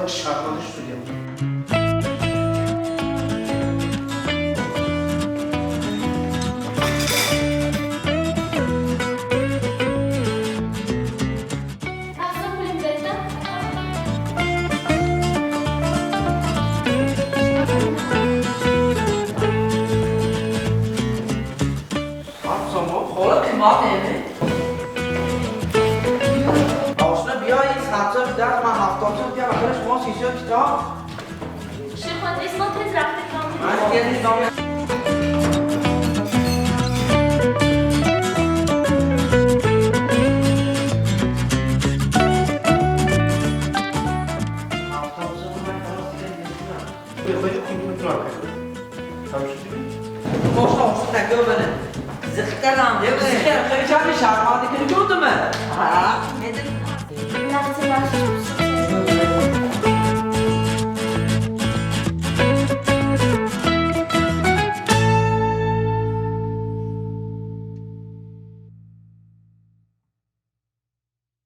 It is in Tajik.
Шарманда шудем. Рафтам, пулим бердам. 7 сомон, хола, қимат неме? Ошна, биё, ин 100 сом даст ман 70 сом диям, ахира шумо 30 сом китоб. Шерхон, ислом, тез рафта. Ман тез ислом. 70 сом ман халос дигар нестам. Беходи компютер кард. Там шудӣ? Ошно, ошно, нагӯ, мана. Зиқ кардам, де. Хеле шарманда кунӣ гуфтум. Ҳа.